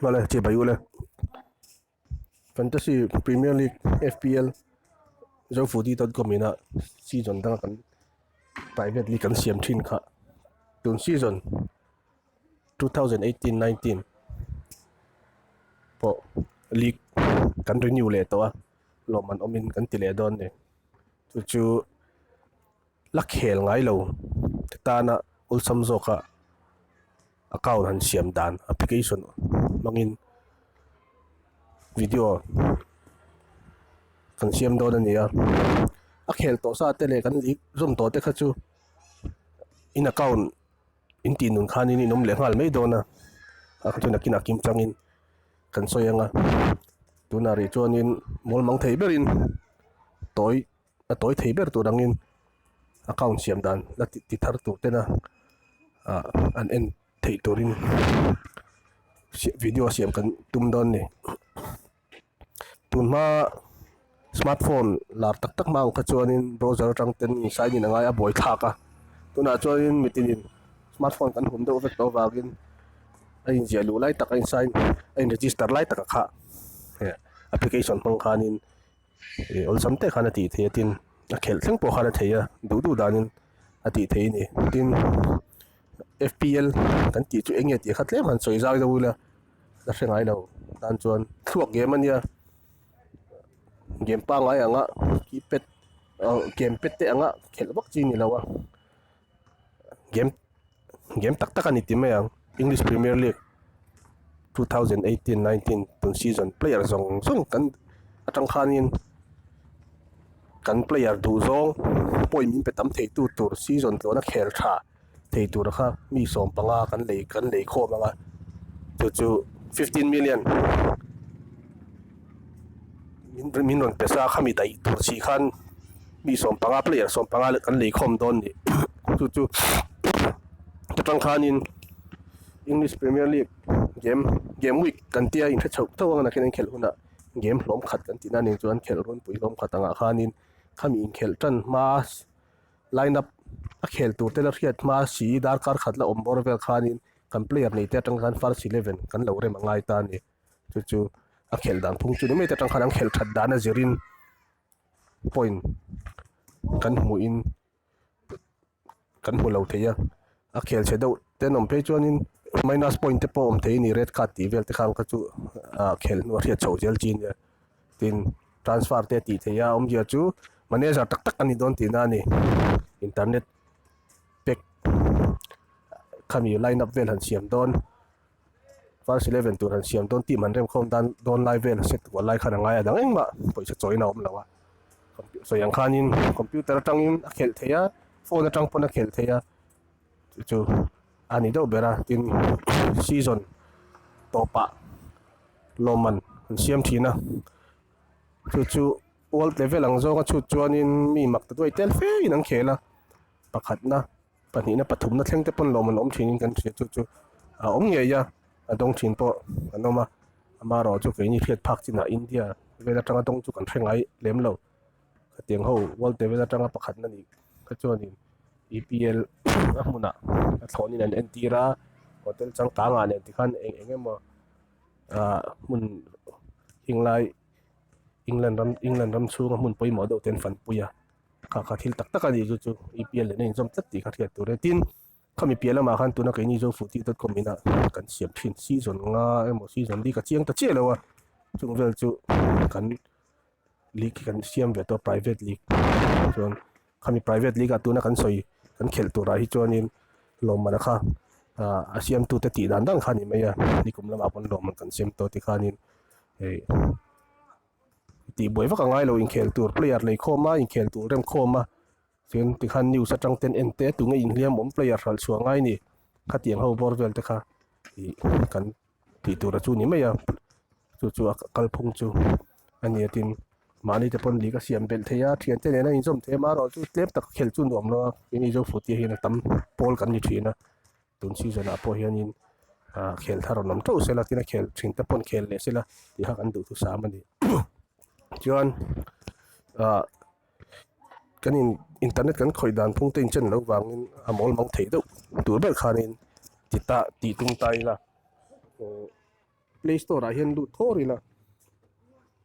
Mawle chibai ule Fantasy Premier League FPL Zofoodie dot com ina season danga kan private league kan siam thin kha tun season 2018-19 pawh league kan renew leh tawh a lawmman awmin kan ti leh dawn a ni chu chu la khel ngai lo te tana awlsam zawka account han siam dan application hmangin video kan siam dawn a ni a a khel tawh sa te leh kan league zawm tawh te kha chu in account in tih nun khanin in awm leh nghal mai dawn a a kha chu nakinah kim changin kan sawi ang a tunah rih chuanin mawl mang thei berin tawi a tawi thei ber tur angin account siam dan la ti thar tur tena ah an en theih turin video siam kan tum dawn a ni tunhma smartphone lar tak tak hma ang kha chuanin browser atang ten sign in a ngai a buai thlak a tunah chuanin mitinin smartphone kan hum deuh vek tawh avangin a inziah luh lai tak a in sign a in register lai tak a kha application hmang khanin. Ih awlsam te khan a tih theih a tin a khelh thleng pawh khan a thei a duh duh danin a tih theih a ni tin F P L kan tih chu eng nge tih kha tlem han sawi zau deuh ila la hre ngai lo tan chuan thluak game a nia game pangngai anga keypad ah game pad te anga khelh vak chi a ni lo a game. Game tak tak a ni ti mai ang English Premier League 2018-19 tun season player zawng zawng kan atang khanin kan player duh zawng point min pe tam thei tu tur season tluana khel tha thei tur kha mi 15 kan lei kan lei khawm ang a chu chu 15 million min rawn pe sa khami daih tur si khan mi 15 player 15 kan lei khawm dawn ni chu chu atang khanin English Premier League game game week kan tia inhre chhoh tho ang nakin an khelh hunah game hlawm khat kan tihna nen chuan khelh runpui hlawm khat angah khanin khami inkhelh tan hma line up a khel tur te la hriat hma si darkar khat la awm bawr vel khanin kan player nei te atang khan first 11 kan lo rem a ngai ta a ni. Chu chu a khelh dan phung chu ni mai te atang khan an khelh that dan a zirin point kan hmuhin kan hmu lo thei a a khel chhe deuh te an awm phei chuanin minus point te pawh a awm thei a ni red card tih vel te khan kha chu ah khelh hnu a hriat chhoh zel chi a nia tin transfer te a tih theih a awmzia chu manager tak tak a ni dawn tihna a ni internet pack khami line up vel han siam dawn. First 11 tur han siam dawn team han remkhawm dan dawn lai vel set kual lai khan a ngai a dang engmah pawisa chawina a awm lo a sawi ang khanin computer atangin a khelh theih a phone atang pawn a khelh theih a chu chu a ni deuh ber a tin season tawpah lawmman an siam thin a chu chu world level ang zawnga chhut chuanin mi mak ta duai tel fe in an khel a pakhatna. Pahnihna pathumna thleng te pawn lawm an awm thinin kan hria chu chu a awm ngei a a dawng thin pawh an awm a amaherawh chu keini hriat phak chinah India vel atanga dawng chu kan hre ngai lem lo khatiang ho world level atanga pakhatna nih kha chuanin E P L a hmunah a thlawnin an entir a hotel changkangah nen tikhan eng eng emaw ah hmun hinglai England ram England ram chhunga hmun pawimawh deuh te an fanpui a. Kha kha thil tak tak a ni chu chu EPL leh na inzawm tlat tih kha hriat tur e tin khami piah lamah khan tuna keini Zofuti dot com ina kan siam thin season nga emaw season li ka chiang ta chiah lo a chung vel chu kan league hi kan siam ve tawh private league chuan khami private league ah tuna kan sawi kan khelh turah hi chuanin lawmman kha ah a siamtute tih dan dan kha a ni mai a nikum lamah pawn lawmman kan siam tawh tikhanin hei. Tih buai vak a ngai lo inkhel tur player lei khawm a inkhel tur rem khawm a chuan tikhan news atang ten en te tunge inhliam awm player hralh chhuah ngai ni khatiang ho bawr vel te kha ih kan tih tur a chu ni mai a chu chu a kalphung chu a ni a tin mahni te pawn league a siam belh thei a thiante nena inzawm thei a amaherawhchu chu tlem tak khelh chu nuam lo a keini Zofutia hian a tam pawl kan ni thin a. Tun season ah pawh hianin ah khel thar rawn awm teuh sela tin a khel thin te pawn khel leh sela tih kha kan duhthusam a ni chuan ah kan in internet kan khawih dan phung te inchen loh vangin a mawl mang thei deuh tur ber khanin ti ta tih tum ta ila. Play Store ah hian lut thawr ila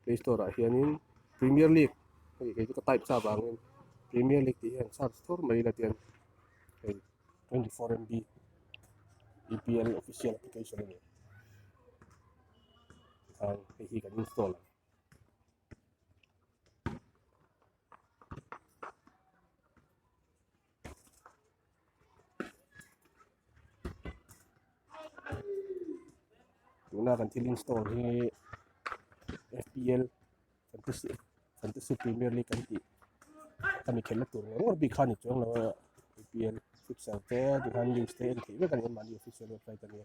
Play Store ah hianin Premier League hei kei chu ka type sa vangin Premier League tih hian search thawr mai ila tian hei 24 MB EPL official application a ni tikhan hei hi kan install ang. Tuna kan thil install hi FPL fantasy fantasy premier league kan tih khami khelhna tur ngawr ngawr bik kha a ni chuang lo a FPL fixture te tikhan news te en theih vek a ni a mahni official website a nia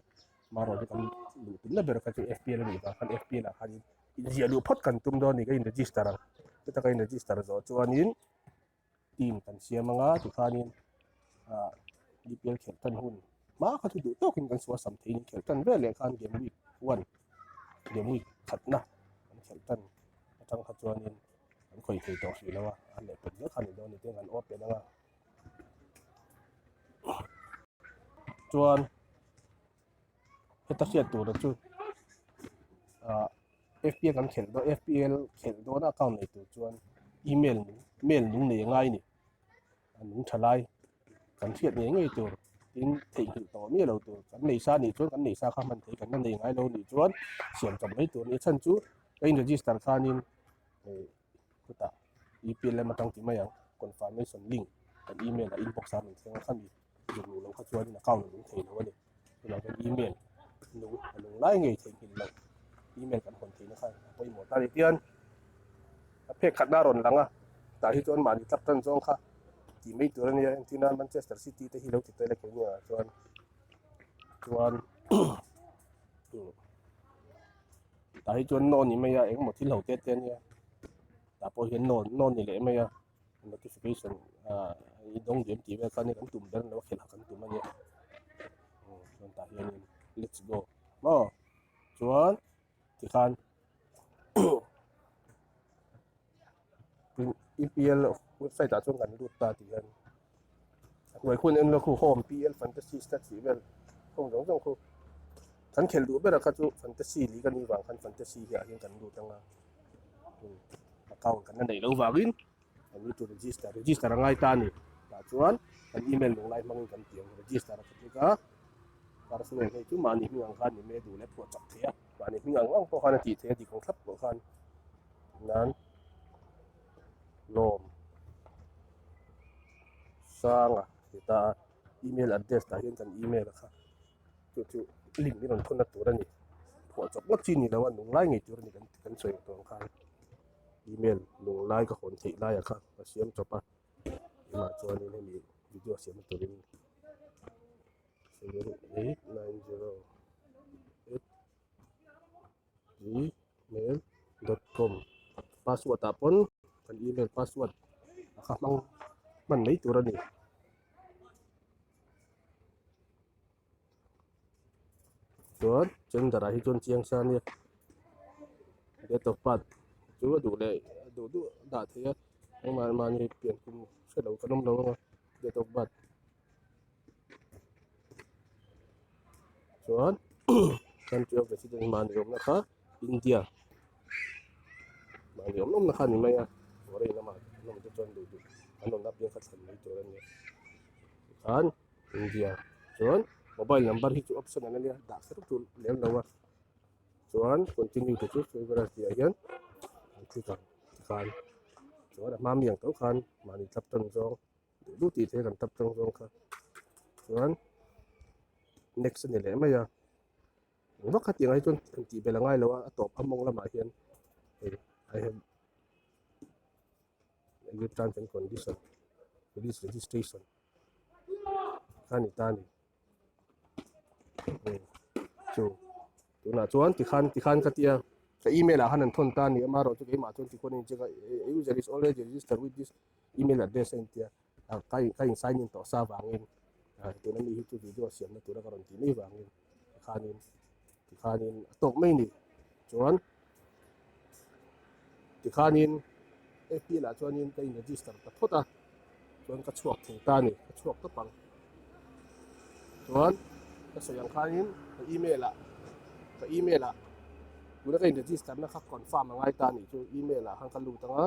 marawh chu kan luh tumna ber kha chu FPL a nih vang khan FPL ah khanin inziah luh phawt kan tum dawn a ni ka in register ang chuta ka in register zawh chuanin. team kan siam anga tikhanin ah EPL khelh tan hun hma kha chu duh tawkin kan sual sam theihin khelh tan vel leh khan game week one game week khatna kan khelh tan atang kha chuanin kan khawih thei tawh hrih lo a a leh pawp zel kha ni dawn ni te kan open anga chuan heta hriat tura chu ah FPL kan khelh dawn FPL khelh dawn a account nei tur chuan email mail nung nei a ngai a ni a nung tha lai kan hriat ngei ngei tur tin theihnghilh tawh miah lo tur kan nei sa nih chuan kan nei sa kha hman thei kan la nei ngai lo nih chuan siam chawp mai tur a ni a chhan chu ka in register khanin ih khutah EPL lam atang ti mai ang confirmation link kan email ah inbox ah a rawn thleng a khami zuk luh loh kha chuanin account a nung thei lo a ni. Tunah chuan email nung a nung lai ngei theihnghilh loh email kan hawn theihna kha a pawimawh ta a ni tian a phek khatna a rawn lang a tah hi chuan mahni tlak tan zawng kha tih mai tur a nia entir nan Manchester City te hi lo ti tel a kei nia chuan chuan tah hi chuan naw ni mai a engemaw thil ho te te a nia tah pawh hian naw naw ni leh mai a. Notification ah i dawng diam tih vel khan kan tum ber lo a khelh kan tum a nia chuan tah hianin let's go maw chuan tikhan EPL website ah chuan kan lut ta tih hian a hnuai khun en lo khu home PL fantasy stats tih vel home zawng zawng khu kan khelh duh ber a kha chu fantasy league a nih vang khan fantasy hi ah hian kan lut ang a. Account kan la neih loh vangin kan need to register register a ngai ta a ni tah chuan kan email lung lai hmangin kan ti ang register a ka click a first name hei chu mahni hming ang khan ni mai a duh leh phuah chak thei a mahni hming ang ang pawh khan a tih theih a dik ang thlap pawh khan nan lawm sanga ti ta a email address tah hian kan email a kha. Chu chu link i rawn thawn na tur a ni. Phuah chawp ngawt chi ni lo a, nung lai ngei tur a ni kan kan sawi ang tawng khan. Email nung lai ka hawn theih lai ah kha ka siam chawp a. Tunah chuanin hemi video siam na turin 7890 at gmail dot com password ah pawn kan email password a kha hmang hman mai tur a ni. Chuan gender ah hi chuan chiang sa ania date of birth chu a duh leh a duh duh a dah theih a engmah mahni pian kum hre lo kan awm lo ang a date of birth chuan country of residence mahni awmna kha India mahni awm awmna kha a ni mai a foreign lamah an awm te chuan duh duh an awmna apiang kha thlan mai tur a nia tikhan India chuan mobile number hi chu option an ania dah kher tur lem lo a chuan continue te chu favourite tih ah hian an click ang tikhan chuan a hma mi ang tho khan mahni tap tan zawng duh duh tih te kan tap tang zawng kha chuan next a ni leh mai a eng vak khatiang ai chuan han tih belh a ngai lo a a tawp a mawng lamah hian hei I have agree terms and condition release registration kha a ni ta a ni chu tunah chuan tikhan tikhan ka tia ka email ah khan an thawn ta a ni amaherawhchu keimah chuan tikhuan a incheck a user is already registered with this email address a intia ah ka in ka in sign in tawh sa vangin ah tuna mi hi chu video siamna tura ka rawn tih mai vangin tikhanin tikhanin a tawk mai a ni chuan tikhanin APL ah chuanin ka in register ta phawt a chuan ka chhuak thei ta a ni ka chhuak tawp ang chuan ka sawi ang khanin ka email ah ka email ah. Tuna ka in register na kha confirm a ngai ta a nih chu email ah khan ka lut ang a,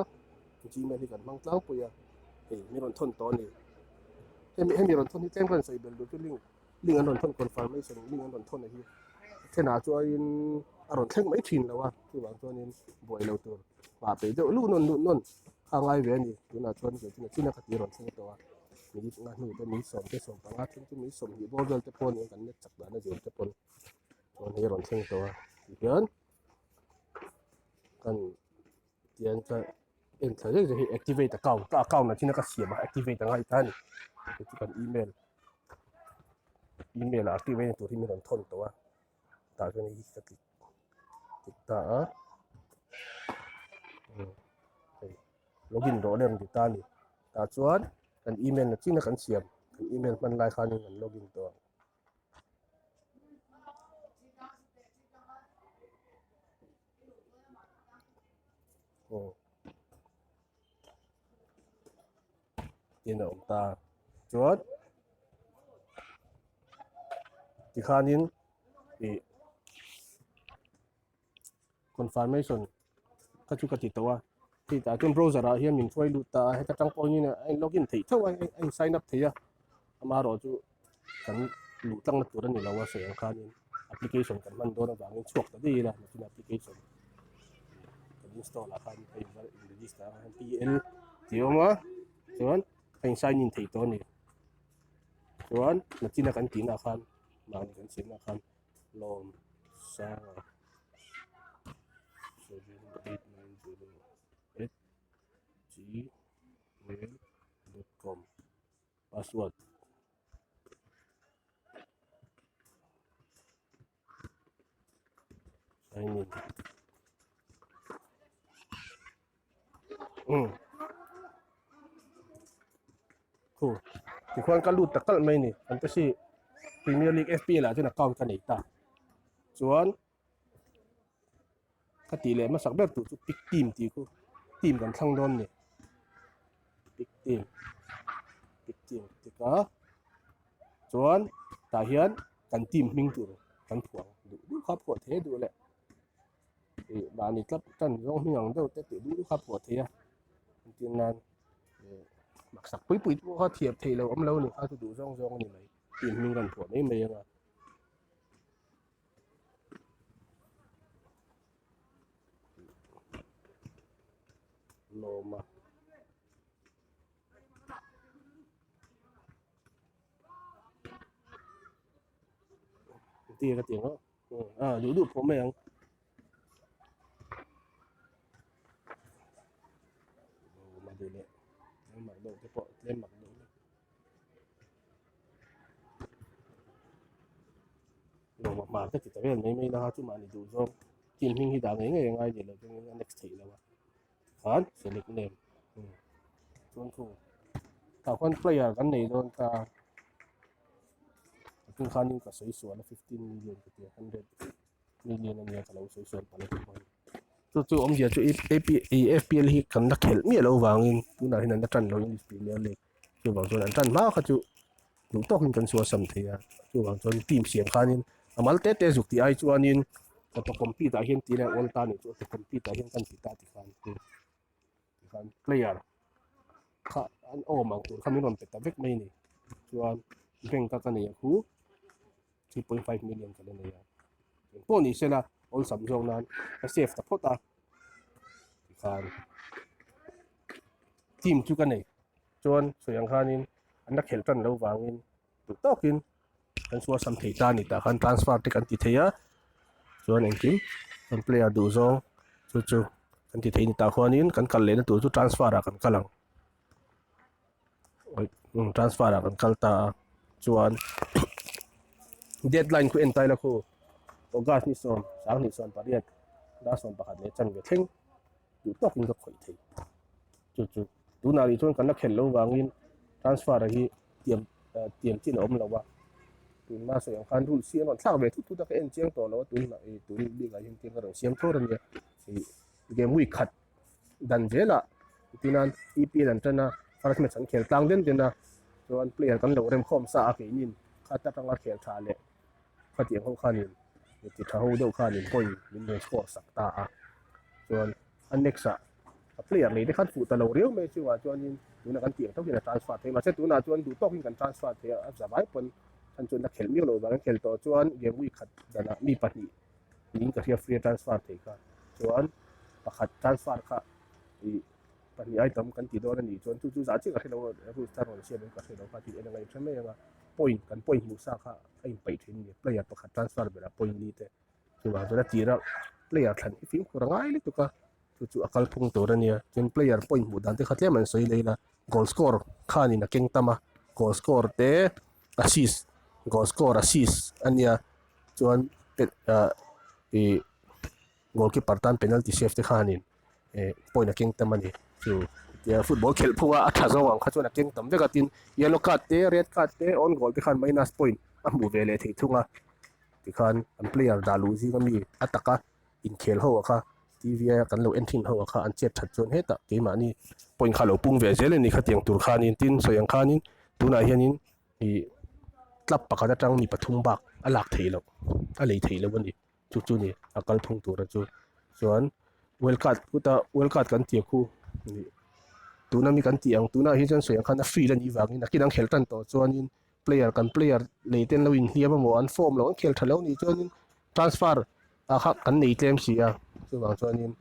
gmail hi kan hmang tlangpui a, hei min rawn thawn tawh a ni. Hemi hemi rawn thawn hi tlem ka rawn sawi belh duh chu link link an rawn thawn confirmation link an rawn thawn a hi thenah chuanin a rawn thleng mai thin lo a, chuvang chuanin buai lo tur nghah peih deuh luh nawn luh nawn kha a ngai ve a ni. Tunah chuan kei chu nachina ka tih rawn thleng tawh a, minute nga hnu te min sawm te sawm panga thleng chu min sawmhnih bawr vel te pawh ania kan net chak dan a zir te pawn chuan hei a rawn thleng tawh a tihian kan tian ka en thla zek zek hi activate account ka account ah chuan ka siam a activate a ngai ta a ni hei chu kan email email ah activate na tur hi min rawn thawn tawh a tah chuan hei hi ka click click ta a hei login rawh le rawn ti ta a ni tah chuan kan email na chin a kan siam kan email hman lai khanin kan login tawh ang. Aw tin a awm ta chuan tikhanin ih confirmation kha chu ka ti tawh a hei tah chuan browser ah hian min hruai lut ta a heta tang pawh hian a in login theih theuh a a in sign up theih a amaherawh chu kan luh tlangna tur a ni lo a sawi ang khanin application kan hman dawn avangin chhuak ta daih ila nakin application kan install ah khan a in register ang khan PL tih a awm a chuan a in sign in theih tawh a ni chuan nachina kan tihna ah khan mahni kan siamna ah khan lawm sanga 7890 at gmail dot com password sign in um Khu tikhuan ka lut ta kalh mai a ni fantasy premier league F_P_L ah chuan account ka nei ta chuan ka tih leh hmasak ber tur chu pick team tih khu team kan thlang dawn a ni pick team pick team tika chuan tah hian kan team hming tur kan phuah ang duh duh kha phuah thei duh leh ih mahni tlat tan zawng hming ang deuh te tih duh duh kha phuah thei a entir nan ih maksak pui pui te pawh kha thiam theih loh awm lo a ni kha chu duh zawng zawng a ni mai team hming kan phuah mai mai ang a. Lawma tia ka ti ang a ah duh duh pawh mai ang lawma duh leh tlem mak deuh te pawh tlem mak deuh te lawma hmar ka ti ta vel mai mai la chu mahni duh zawng team hming hi dah ngei ngei a ngai ni lo chuan a next theih lo a tikhan select name chuan thu tah khuan player kan nei dawn ta a tung khanin ka sawi sual a 15 million ka tia 100 million ania ka lo sawi sual palh a tikhuan chu chu awmzia chu AP FPL hi kan la khelh miah loh vangin tunah hian an la tan lo English Premier League chuvang chuan an tan hma kha chu duh tawkin kan suasam thei a chuvang chuan team siam khanin a mal te te zuk tih ai chuanin auto complete ah hian tih leh awl ta nih chu auto complete ah hian kan ti ta tikhan tikhan player kha an awm ang tur kha min rawn pe ta vek mai a ni chuan bank a ka nei a khu 3.5 million ka la nei a engpawh ni sela awlsam zawk nan ka save ta phawt a tikhan team chu ka nei chuan sawi ang khanin an la khelh tan loh vangin duh tawkin kan suasam thei ta a ni tah khan transfer te kan ti thei a chuan engkim kan player duh zawng chu chu kan ti thei a ni tah khuanin kan kal lehna tur chu transfer ah kan kal ang transfer ah kan kal ta a chuan deadline khu en tai la khu august ni sawm sanghnih sawm pariat dar 11 leh chanve thleng duh tawkin ka khawih thei chu chu tunah rih chuan kan la khelh loh vangin transfer a hi tiam tiam chin a awm lo a tunlai sawi ang khan rules hi an rawn thlak ve thut thut a ka en chiang tawh lo a tunah ih tun bikah hian tiang ka rawn siam thawr a nia ih game week khat dan zelah tinan EPL an tan a first match an khel tlang den den a chuan player kan lo rem khawm sa a keinin kha ta tanga khel tha leh khatiang ho khanin. ti tha ho deuh khanin point min rawn score sak ta a chuan a next ah a player lei te khan fuh ta lo riau mai chungah chuanin tuna kan tih ang tho hian a transfer thei mahse tunah chuan duh tawkin kan transfer thei a a za vai pawn chhan chuan a khelh miau loh vang a khelh tawh chuan game week khat danah mi pahnih niin ka hria free a transfer thei kha chuan pakhat transfer kha ih pahnih ai tam kan ti dawn a nih chuan chu chu zah chiah ka hre lo a rules thar rawn siam in ka hre lo kha tih en a ngaih mai ang a point kan point hmuh sa kha a inpeih thin a ni player pakhat transfer berah point li te chuvang chuan a tira player thlan hi fimkhur a ngai lutuk a chu chu a kal phung tur a nia tin player point hmuh dan te kha tlem an sawi leh ila goal score khanin a keng tam a goal score te assist goal score assist a nia chuan ah ih goalkeeper tan penalty save te khanin eh point a keng tam a ni chu tia football khelh phunga a tha zawng ang kha chuan a keng tam vek a tin yellow card te red card te own goal te khan minus point a hmuh ve leh theih thung a tikhan an player dah luh zing ami a taka inkhel ho ah kha T V a kan lo en thin ho ah kha an chet that chuan hetah keimahni point kha lo pung ve zel a ni khatiang tur khanin tin sawi ang khanin tunah hianin ih club pakhat atang mi pathum bak a lak theih loh a lei theih loh a ni chu chu ni a kal phung tura chu chuan world card khuta world card kan tih khu ih tuna mi kan tih ang tunah hi chuan sawi ang khan a free la nih vangin a kinang khelh tan tawh chuanin player kan player lei ten lo inhliam emaw an form loh an khel tha lo nih chuanin transfer ah kha kan nei tlem si a chuvang chuanin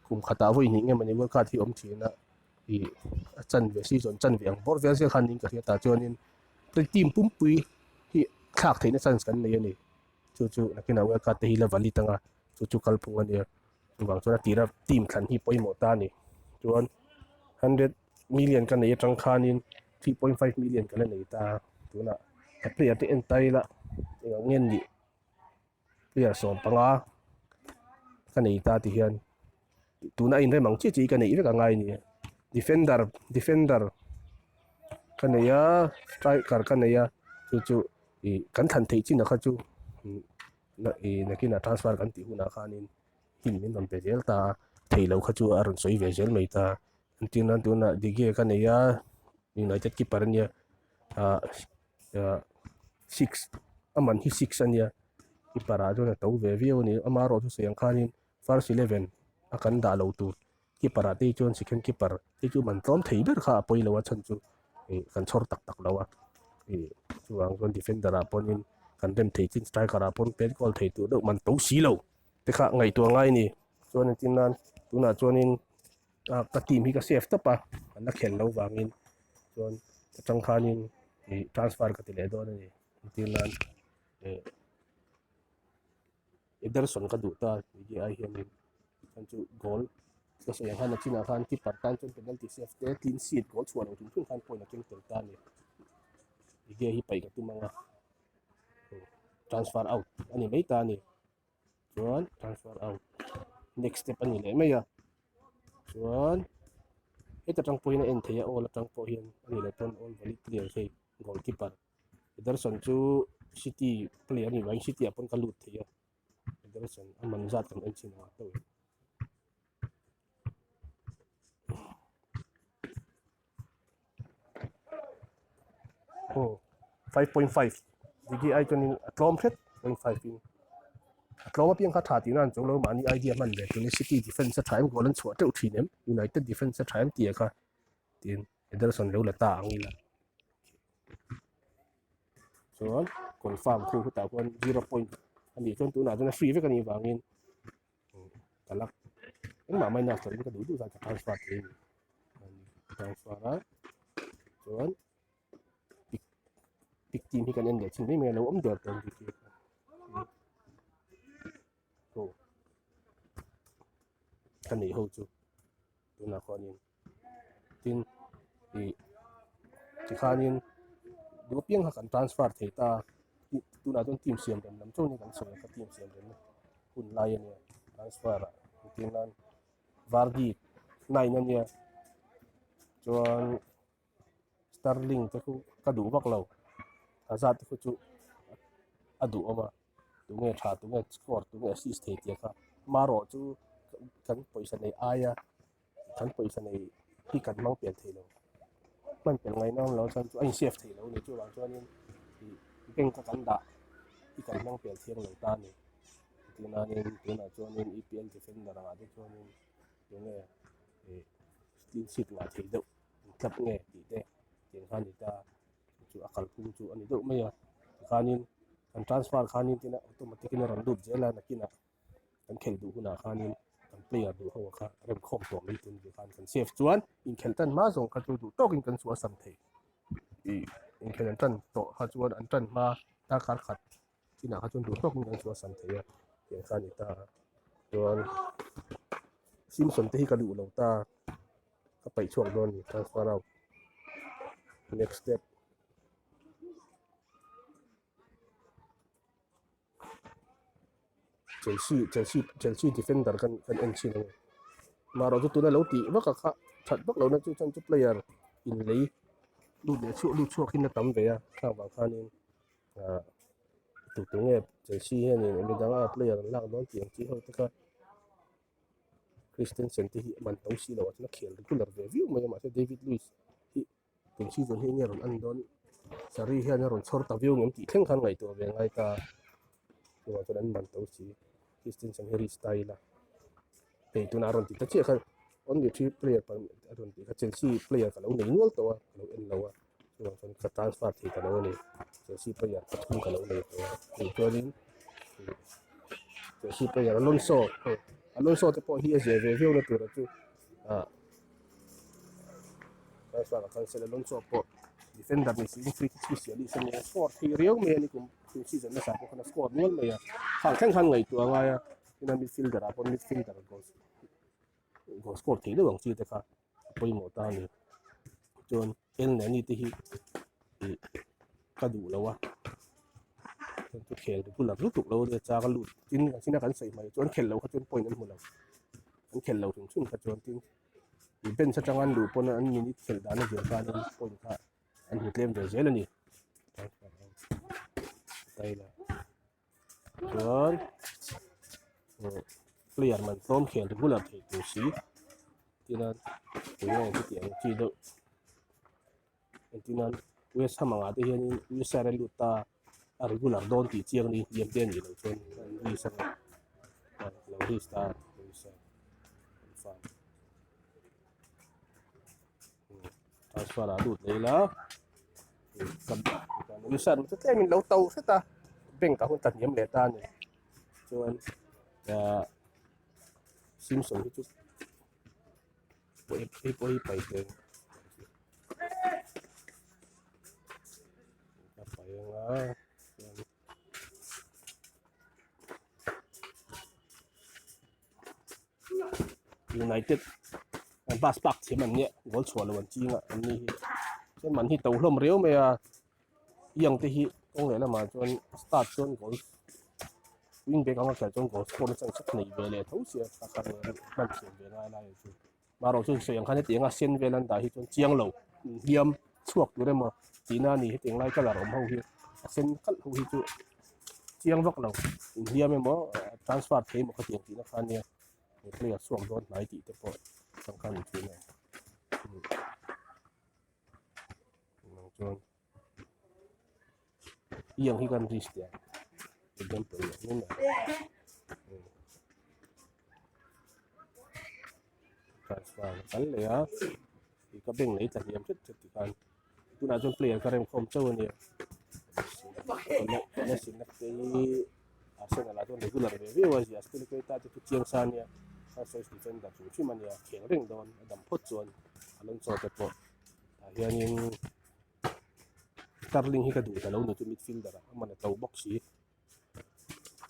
kum khatah vawi hnih nge mawni world card hi awm thin a ih a chanve season chanve ang bawr vel zel khan niin ka hria tah chuanin team pumpui hi thlak theihna chance kan nei a ni chu chu nakinah world card te hi la valid anga chu chu kalphung a nia chuvang chuan a tira team thlan hi pawimawh ta a ni chuan hundred million ka nei atang khanin 3.5 million ka la nei ta tunah ka player te en ta ila engah nge nih player 15 ka nei ta ti hian tuna inrem ang chiah chiah hi ka neih vek a ngai a ni defender defender ka nei a striker ka nei a chu chu ih kan thlan theih chin ah kha chu ih nakinah transfer kan tih hunah khanin him min rawn pe zel ta a theih loh kha chu a rawn sawi ve zel mai ta. Entir nan tunah De Gea ka nei a United keeper a nia ah ah six a man hi six a nia keeper ah chuan a to ve viau a ni amaherawh chu sawi ang khanin first eleven a kan dah lo tur keeper ah te hi chuan second keeper te chu man tlawm thei ber kha a pawi lo a chhan chu ih kan chhawr tak tak lo a ih chuvang chuan defender ah pawhin kan rem thei chin striker ah pawn pet goal thei tur deuh man to si lo te kha ngaihtuah ngai a ni chuan entir nan tunah chuanin. Ah ka team hi ka save tawp a an la khelh loh vangin chuan atang khanin ih transfer ka ti leh dawn a ni entir nan ih Ederson ka duh ta tih ai hianin chuan chu goal ka sawi ang khan a chinah khan keeper tan chuan penalty save te clean sheet goal chhuah loh chung chung khan point a keng tel ta a ni ege hi paih ka tum ang a transfer out a ni mai ta a ni. Chuan transfer out next step a ni leh mai a chuan heta tang pawhin a en theih a awl atang pawh hian a ni leh pawn all valid player hei goalkeeper Ederson chu city player a nih vangin city ah pawn ka lut thei a Ederson a man zat kan en chin ang tawh e. Aw 5.5 degree ai chuanin a tlawm hret 0.5 in a tlawm apiang kha tha tihna an chuang lo mahni idea hman ve tun city defence a tha em goal an chhuah teuh thin em United defence a tha em tih kha tin Ederson lo la ta ang ila chuan confirm khu khutah khuan 0 point a nih chuan tunah chuan a free vek a nih vangin ka la engmah minus lovin ka duh duh zat ka transfer thei a ni transfer a chuan pick pick team hi kan en leh chin mai mai a lo awm der tawh ang tih aw ka neih ho chu tunah khuanin tin ih tikhanin duh apiang kha kan transfer thei ta tunah chuan team siam rem lam chauhin kan sawi a ka team siam rem na hun lai a nia transfer ah entir nan Vardy nine a nia chuan Sterling te khu ka duh vak lo Hazard te khu chu a duh awm a tunge tha tunge score tunge assist thei tih kha amaherawh chu kan pawisa nei aia kan pawisa nei hi kan hmang pel thei lo hman pel ngaihna awm lo chuan chu a in save thei lo a ni chuvang chuanin ih bank a kan dah hi kan hmang pel thiang lo ta a ni. Entirnanin tunah chuanin EPL defender angah te chuanin tunge ih clean sheet ngah thei deuh club nge tih te tiang kha a ni ta chu a kalphung chu a ni deuh mai a tikhanin kan transfer khanin tin a automatic in a rawn lut zel a nakinah kan khelh duh hunah khanin kan player duh ho kha remkhawm tawh mai tur ni khan kan save chuan inkhelh tan hma zawng kha chu duh tawkin kan suasam thei ih inkhelh an tan tawh kha chuan an tan hma darkar khat chinah kha chuan duh tawkin kan suasam thei a tiang kha a ni ta a chuan Simpson te hi ka duh lo ta ka paih chhuak dawn a ni transfer out next step. Chelsea Chelsea Chelsea defender kan kan en thin ang marawh chu tuna lo tih vak a kha that vak lohna chu chuan chu player in lei lut leh chhuak lut chhuak in a tam ve a khang vang khanin ah tu tu nge Chelsea hianin midang a player an lak dawn tih ang chi ho te kha Christensen te hi a man to si lo a chuan a khel regular ve viau mai a mahse David Luiz hi. Tun season hi enge rawn en dawn saree hian a rawn chhawr ta viau ngem tih thleng khan ngaihtuah ve ngai ta chuvang chuan an man to si Christensen hi risk ta ila hei tunah a rawn ti ta chiah khan only three player a rawn tih kha Chelsea player ka lo nei nual tawh a ka lo en lo a chuvang chuan ka transfer thei ta lo a ni Chelsea player pathum ka lo nei tawh a hei chuanin Chelsea player Alonso hei Alonso te pawh hi a zia ve viau na tur chu ah. Transfer a cancel Alonso pawh defender ni siin free kick specialist a ni a score thei riau mai a ni kum tun season nasa pawh khan a score nual mai a khang thleng khan ngaihtuah a ngai a tin a midfielder ah pawh midfielder goal goal score thei deuh ang chi te kha a pawimawh ta a ni chuan El Nani te hi ih ka duh lo a chuan chu khel regular lutuk lo ania chang a lut tin a china kan sawi mai chuan khelh loh kha chuan point an hmu lo an khelh loh hrim hrim kha chuan tin ih bench atanga an luh pawn an minute khelh dan a zir khanin point kha an hmu tlem ve zel a ni chuan player man tlawm khel regular thei tur si tina tunge chutiang chi deuh entirnan West Ham angah te hianin Wilshere a lut ta a regular dawn tih chiang ni hliam te a nih loh chuan an risk anga lo risk ta Wilshere confirm transfer ah lut leh ila Wilshere chu tlemin lo to hret a bank ah hun tla hniam leh ta a ni chuan ah Simpson hi chu hei pawh hi pai teh a pai anga chuan United bus park thiam an nia goal chhuah loh an ching a an ni hi chuan man hi to hlawm riau mai a iang te hi kawng leh lamah chuan start chuan goal wing back anga khelh chuan goal score na chance nei ve leh tho sia a kha hman thiam ve ngai lai chu marawh chuan sawi ang khan hetiang a sen vel an dah hi chuan chiang lo hliam chhuak tur emaw tihna a ni hetiang lai colour awm ho hi a sen kalh ho hi chu chiang vak lo inhliam emaw transfer thei emaw khatiang tihna kha ania he player chhuak dawn hnai tih te pawh changkang ni thin a nang chuan iang hi kan risk tia example ni mai transfer kan leh a ih ka bank lei tla hniam hret hret ti khan tunah chuan player ka rem khawm chauh a nia te hi Arsenal ah chuan regular ve viau a zia Aspilicueta te chu chiang sa ania first choice defender hrim hrim ania kheng reng dawn a dam phawt chuan Alonso te pawh tah hianin Sterling hi ka duh ta lo ni chu midfielder ah a man a to bawk si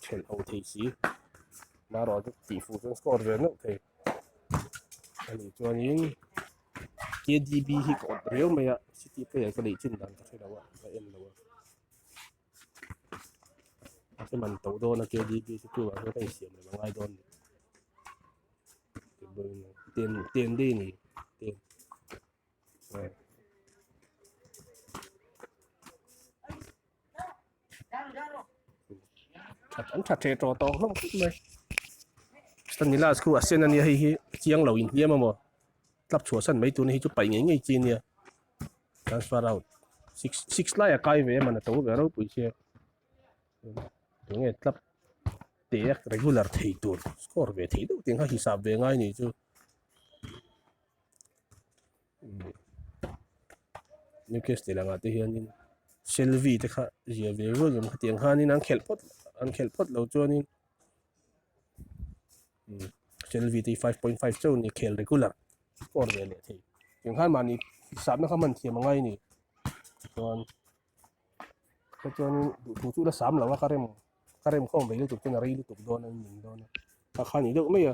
thelh ho thei si marawh chu tih fuh chuan score ve neuh thei a nih chuanin K_D_B hi ka awt riau mai a city player ka neih chin dan ka hre lo a ka en lo a a hre man to dawn a K_D_B chu chuvang chuan ka insiam reng a ngai dawn a ni ten ten day a ni ten. An tha teh tawh tawh hlawm khawp mai Stanilas khu a sen ania hei hi chiang lo inhliam a maw club chhuah san mai tur hi chu paih ngei ngei chi ania transfer out six six lai a kai ve a man a to ve ropui sia tunge club. Te regular thei tur score ve thei deuh tih kha hisap ve ngai ni chu. Newcastle angah te hianin Shelvey te kha zia ve rual awm khatiang khanin an khelh phawt an khelh phawt loh chuanin Shelvey te hi 5.5 chauh a ni khel regular score ve leh thei tiang khan mahni hisapna kha hman thiam a ngai a ni chuan chuanin duhthu chu la sam lo a ka rem ka rem khawm ve lutuk chuan a rei lutuk dawn a ning dawn a kha kha a ni deuh mai a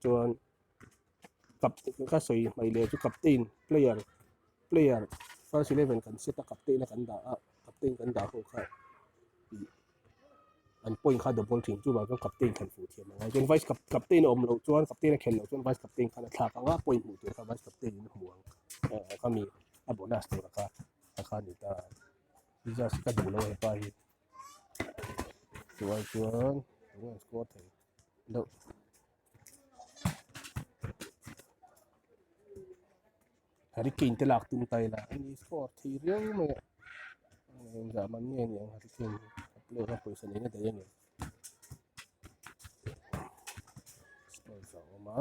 chuan kap ka sawi hmai leh chu captain player player first eleven kan set a captain a kan dah a captain kan dah ho kha ih an point kha double thin chuvang chuan captain khan fuh thiam a ngai chuan vice captain a awm loh chuan captain a khelh loh chuan vice captain khan a thlak ang a point hmuh tur kha vice captain in a hmu ang eh khami a bonus tur kha a kha a ni ta Jesus ka duh lo hepa hi chuan chuan tunge score thei deuh. Harry Kane te lak tum ta ila a ni score thei riau mai a engzah man nge ni ang Harry Kane hi a player a pawisa neihna daih a ni Spurs a awm a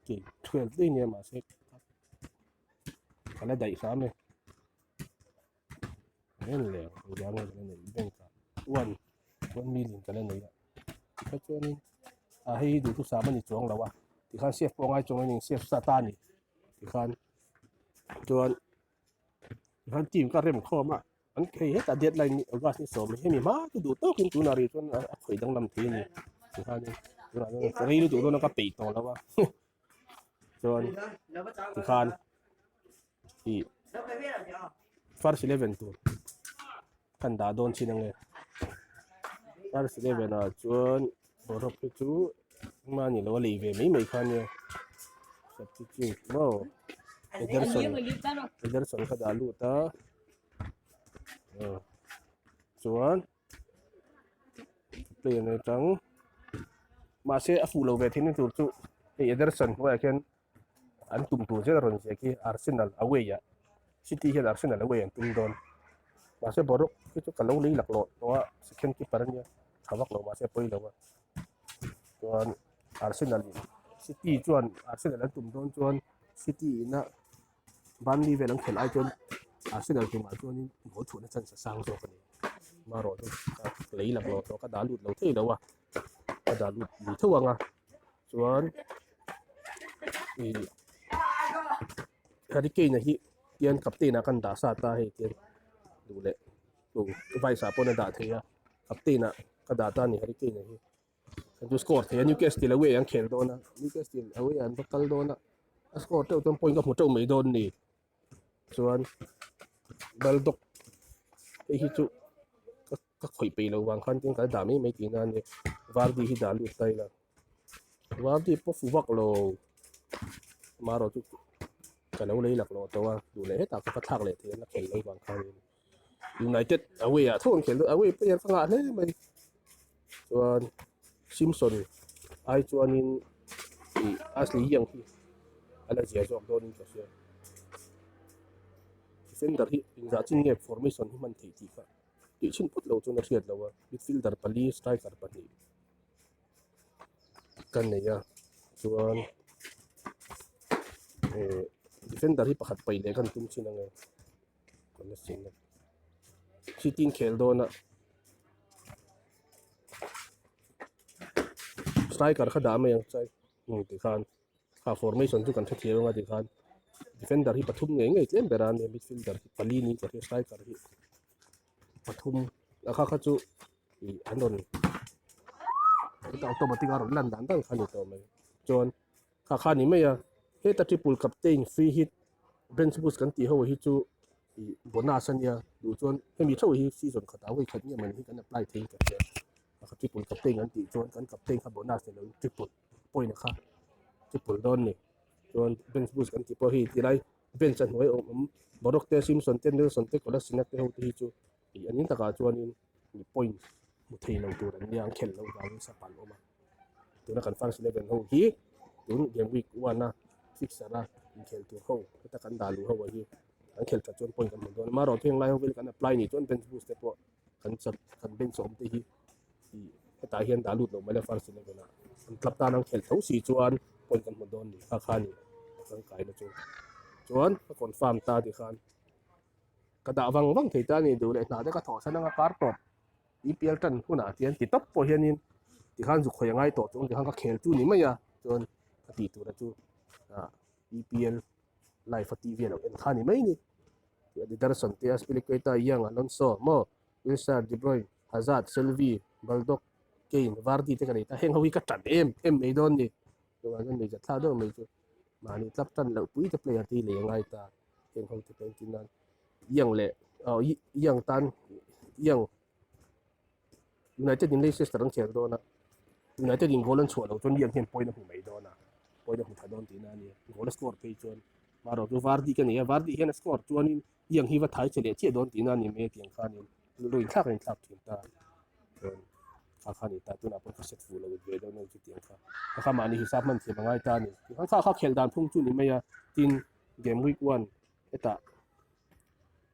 Kane 12 daih nia mahse ka la daih hram e en leh engzah nge ka la neih bank ah one one million ka la nei a tikha chuanin ah hei hi duhthusam a ni chuang lo a tikhan save pawh a ngai chuang a ni save sa ta a ni tikhan chuan tikhan team ka rem khawm a an hei hetah deadline ni august ni sawm hemi hma chu duh tawkin tunah rih chuan a khawih danglam thei a ni tikhanin tunah chuan rei lutuk dawn a ka peih tawh lo a chuan tikhan ih first 11 tur kan dah dawn chin ange first 11 ah chuan boruak hi chu engmah a ni lo a lei ve mai mai kha ania substitute maw Ederson Ederson kha dah lut a chuan player nei tang mahse a fuh lo ve theihna tur chu hei Ederson hnuaiah khian an tum tur zel a rawn ziak hi Arsenal away ah City hian Arsenal away an tum dawn mahse boruak hi chu ka lo lei laklawh tawh a second keeper ania tha vak lo mahse a pawi lo a chuan Arsenal in City chuan Arsenal an tum dawn chuan City ina Burnley vel an khelh ai chuan Arsenal tumah chuanin goal chhuahna chance a sang zawk a ni marawh chu ka lei laklawh tawh ka dah lut lo thei lo a ka dah lut lui tho ang a chuan ih Harry Kane a hi tian captain ah kan dah sa ta hei tian duh leh tu vice ah pawn a dah thei a captain ah ka dah ta a ni Harry Kane a hi chu score thei a Newcastle away an khel dawn a Newcastle away an va kal dawn a a score teuh chuan point ka hmu teuh mai dawn a ni chuan Baldock hei hi chu ka khawih peih loh vang khan tin ka dah mai mai tihna a ni Vardy hi dah lut ta ila Vardy pawh fu vak lo amaherawh chu ka lo lei laklawh tawh a duh leh hetah ka va thlak leh thei a la khel lo vang khanin United away ah tho an khel dawn away player ka ngah hle mai chuan Simpson ai chuanin ih Ashley Young hi a la zia zawk dawnin ka hria defender hi engzah chin nge formation hi hman theih tih kha tih chhin phawt lo chuan a hriat loh a midfielder pali striker pahnih ka nei a chuan eh defender hi pakhat paih leh kan tum chin ang e city an khel dawn a striker kha dah mai ang chai tikhan kha formation chu kan hrethiam anga tikhan defender hi pathum ngei ngei tlem ber a nia midfielder hi pali niin ka hria striker hi pathum a kha kha chu ih an rawn automatic a rawn lan dan dan kha a ni tawh mai chuan kha kha a ni mai a heta triple captain free hit bench boost kan tih ho hi chu ih bonus a nia duh chuan hemi theuh hi season khatah vawi khat nge mawni hi kan apply thei ka hria a kha triple captain an tih chuan kan captain kha bonus ni loin triple point a kha triple dawn ni chuan bench boost kan tih pawh hi tilai bench a hnuai awm awm Borok te Simpson te Nelson te Kolasinac te ho te hi chu ih an in takah chuanin ih point hmu thei lo tur an nia an khelh loh vangin sap an awm a tuna kan first eleven ho hi tun game week one a fixture a inkhel tur ho heta kan dah luh ho ah hi an khelh that chuan point kan hmu dawn a amaherawhchu heng lai ho vel kan apply nih chuan bench boost te pawh kan chak kan bench awm te hi ih. Hetah hian dah lut lo mai la first 11 ah an club tan an khelh tho si chuan point kan hmu dawn ni kha kha ni tangkaina chu. Chuan ka confirm ta tikhan ka dah vang vang thei ta a ni duh leh hna te ka thawh san anga kar tawp EPL tan hunah tian ti tawp pawh hianin tikhan zuk hawi a ngai tawh chuang tikhan ka khel chu ni mai a chuan ka tih tura chu ah EPL live a tih vel a en kha ni mai ni. Ederson te Azpilicueta, Young, Alonso maw Wilshere, De Bruyne, Hazard, Shelvey, Baldock, Kane, Vardy te ka nei ta heng ho hi ka tan em em mai dawn ni. Chuvang chuan nei zathlak deuh mai chu mahni club tan loh pui te player te hi lei a ngai ta heng ho te pawh entir nan Young leh aw Young tan Young United in Leicester an khel dawn a United in goal an chhuah loh chuan Young hian point a hmu mai dawn a point a hmu tha dawn tihna a ni goal a score phei chuan marawh chu Vardy ka nei a Vardy hian a score chuanin Young hi va thai che leh chiah dawn tihna a ni mai a tiang khanin lu inthlak a inthlak thin ta chuan kha kha a ni ta tunah pawh ka set fuh lo ve dawn a ni chutiang kha kha kha mahni hisap hman thiam a ngai ta a ni tikhan kha kha khelh dan phung chu ni mai a tin game week one hetah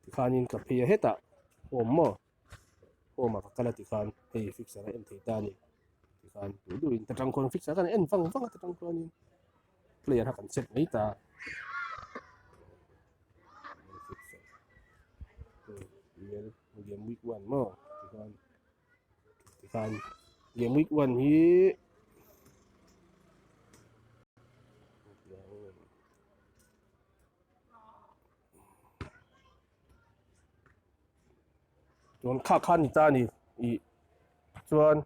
tikhanin ka phei a hetah home maw home ah ka kal a tikhan hei fixer a en thei ta a ni tikhan duh duhin ta tang khawn fixer khan en vang vang a ta tang khuanin player kha kan set mai ta game week one maw tikhan tikhan game week one hi Chuan kha kha ni ta a ni ih chuan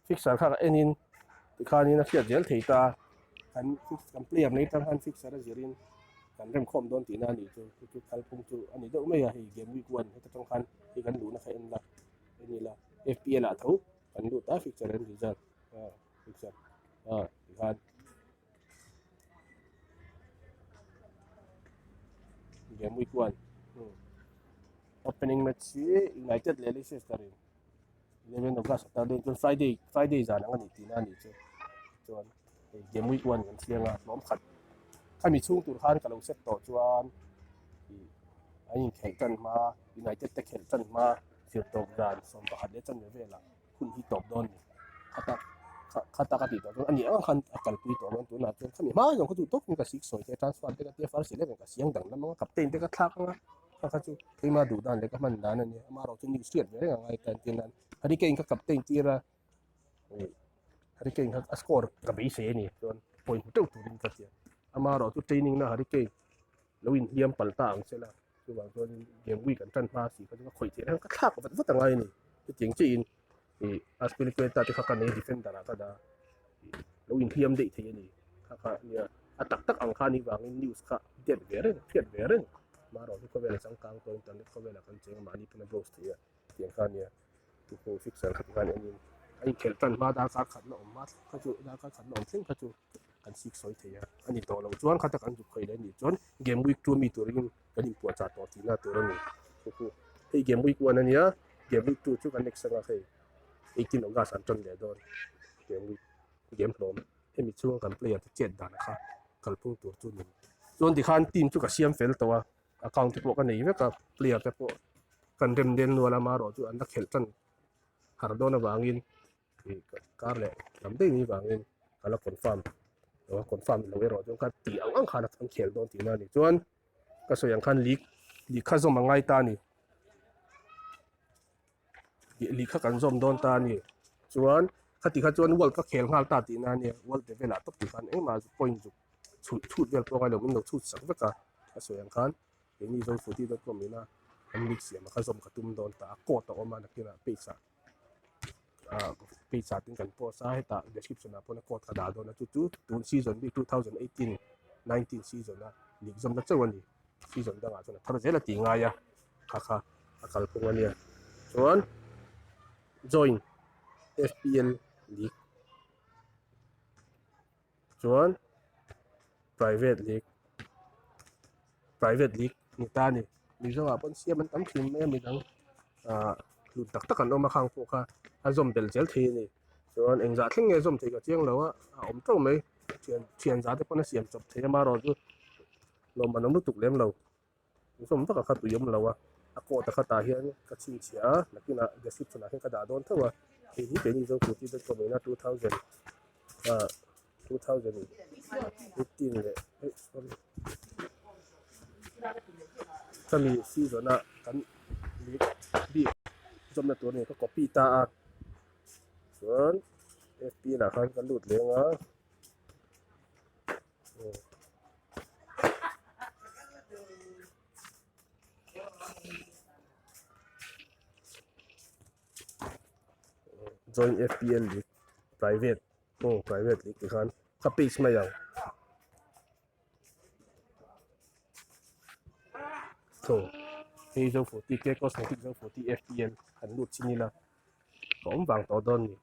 fixer kha ka enin tikhanin a hriat zel thei ta kan fix kan player nei tang khan fixer a zirin kan remkhawm dawn tihna a nih chu chu chu kalphung chu a ni deuh mai a hei game week one heta tang khan hei kan luhna kha en la en ila F_P_L ah tho kan lut a fixer an result ah fixer ah tikhan. Game week 1. Opening match hi United leh Leicester in 11 August Saturday chuan Friday Friday zan ang ani tihna ani chu. Chuan hei game week 1 kan thliang a hlawm khat. Khami chhung tur khan ka lo set tawh chuan an inkhelh tan hma United te khelh tan hma zir tawp dan 11 leh chanve velah hun hi tawp dawn ni khata khata ka tih tawh chuan ani ang khan a kalpui tawh dawn tunah chuan khami hma zawng kha chu tawkin ka sik sawi te transfer te ka tia first eleven ka siang dang lam anga captain te ka thlak anga kha kha chu keima duh dan leh ka hman dan ania amaherawh chu news hriat ve reng a ngai ta entir nan Harry Kane kha captain tir a Harry Kane kha a score ka beisei ani chuan point hmu teuh turin ka tia amaherawh chu training na Harry Kane lo inhliam pal ta ang sela chuvang chuanin game week an tan hma si kha chu ka khawih theih reng ka thlak vat vat angai a ni chutiang chiahin ih Azpilicueta te kha ka nei defender ah ka dah ih lo inhliam daih thei a ni kha kha nia a tak tak ang kha a nih vangin news kha dep ve reng hriat ve reng marawh chu khawvel a changkang tawh internet khawvelah kan cheng a mahni pawn a browse thei a tiang kha nia tukhung fixer kha tikhan enin a inkhelh tan hma darkar khatna awm hma kha chu darkar khatna awm thleng kha chu kan sik sawi thei a a ni tawh loh chuan khata kan zuk khawih leh a nih chuan game week two ami turin kan inpuah chah tawh tihna tur a ni chu chu hei game week one a nia game week two chu kan next anga hei 18 August an tan leh dawn game week game hlawm hemi chhunga kan player te chet dan kha kalphung tur chu ni chuan tikhan team chu ka siam fel tawh a account te pawh ka nei vek a player te pawh kan rem den nual a amaherawh chu an la khelh tan har dawn avangin ih kar leh lam daih ni vangin ka la confirm lo a confirm lo erawh chuan ka tih ang ang khan an khel dawn tihna a ni chuan ka sawi ang khan league league kha zawm a ngai ta a ni league kha kan zawm dawn ta a ni chuan khati kha chuan world ka khel nghal ta tihna a nia world level ah tawp tih khan engmah point zuk chhut chhut vel pawh a ngai lo min lo chhut sak vek a ka sawi ang khan keini zofooty dot com ina an league siam a kha zawm ka tum dawn ta a code a awm a nakinah page ah page ah tin kan post a hetah description ah pawn a code ka dah dawn a chu chu tun season bik 2018 19 season a league zawmna chauh a ni season dangah chuan a thar zel a tih ngai a kha kha a kalphung a nia chuan join F_P_L league chuan private league private league ni ta a ni mizoah pawn siam an tam thin mai a midang ah hlut tak tak an awm a khang pawh kha a zawm belh zel thei a ni chuan engzah thleng nge zawm thei ka chiang lo a a awm teuh mai thian thian za te pawn a siam chawp thei a amaherawh chu lawm an awm lutuk lem lo zawm vak a kha tui awm lo a a coat a khatah hian ka chhinchhiah a nakinah description ah hian ka dah dawn theuh a. Hei hi keini Zokurti dot com ina 2000 ah 2015 leh eh sorry khami season a kan league bik zawmna tur a ni ka copy ta a chuan F_P_L ah khan ka lut leng a. Join F_P_L league private aw private league tih khan ka page mai ang so hei zo 40 k cosmetic zo 40 F_P_L han lut chin ila ka awm vang tawh dawn a ni.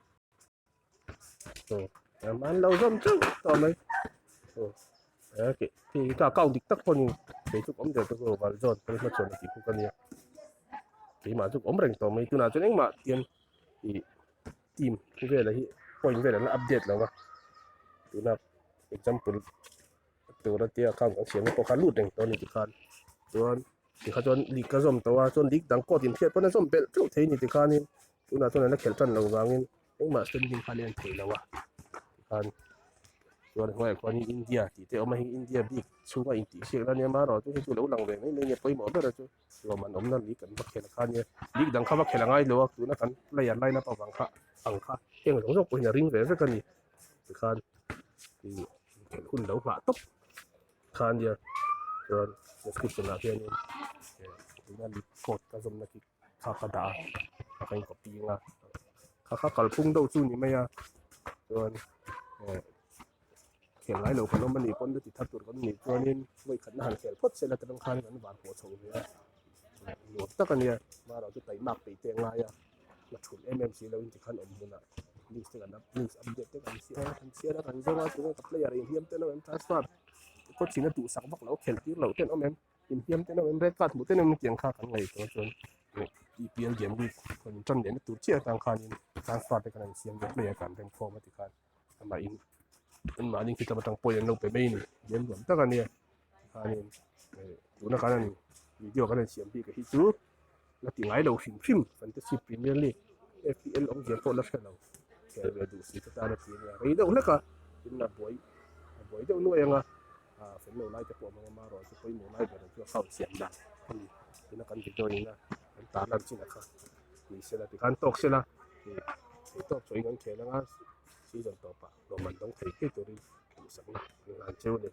An lo zawm chauh tawh mai hei ka account dik tak pawh ni kei chu ka awm der tawh val zawn kan hmachhawn a tih khu ka nia keimah chu ka awm reng tawh mai tunah chuan engmah tian ih team vel hi point vel an la update lo va tuna example tura tia account kan siam te pawh kha lut reng tawh a ni tikhan chuan tikha chuan league ka zawm tawh a chuan league dang court inhriat pawn a zawm belh teuh thei a ni tikhanin tunah chuan an la khelh tan loh vangin. Engmah standing kha a en thei lo a tikhan chuan hnuaiah khuanin India tih te a awm a hei India bik chhunga intihsiakna ania marawh chu hei chu lo lang ve mai mai a nia pawimawh ber a chu lawm an awmna league kan va khel kha ania league dang kha va khel a ngai lo a tuna kan player line up avang kha ang kha heng zawng zawng pawhin a ring ve vek a ni tikhan ih inkhelh hun lo nghah tawp kha ania chuan description ah hianin tuna league code ka zawmna khi. Kha ka dah a a ka in copy anga kha kha kalphung deuh chu ni mai a chuan eh khel ngai lo kan awm a nih pawn ti thar tur kan nih chuanin vawi khatna han khel phawt se la ti rawng khan kan van pawh chho ve a nuam tak a nia marawh chu taihmak peih te a ngai a la thulh em em si lo in tikhan awm hmunah news te kan news update te kan chhiar a kan chhiar a kan zawng a tunge ka player inhliam te an awm em transfer coach in a duhsak vak loh khelh tir loh te an awm em. Inhliam ten a awm em red card hmuh ten a awm tiang kha kan ngaihtuah chuan EPL game week kan tan lehna tur chiah atang khanin transfer te kan han siam ve player kan rem khawm a tikhan amah in anmahni khi tlem atang pawhin an lo pe mai a ni game nuam tak a nia tikhanin tuna kan han video kan han siam bik hi chu la ti ngai lo hrim hrim fantasy premier league F_P_L awmzia pawh la hre lo khel ve duh si te tan a ti a nia rei deuh hlek a tin a buai a buai deuh nuai ang a. ah fel lo lai te pawh a hmang a marawh chu pawimawh lai ber chu a account siam dan a ni tuna kan video in a kan tar lan chin ah kha ni sela tikhan tawk sela ih theihtawp chaw in kan khel anga season tawpah lawmman dawng thei thei turin duhsakna an hlan cheu a ni.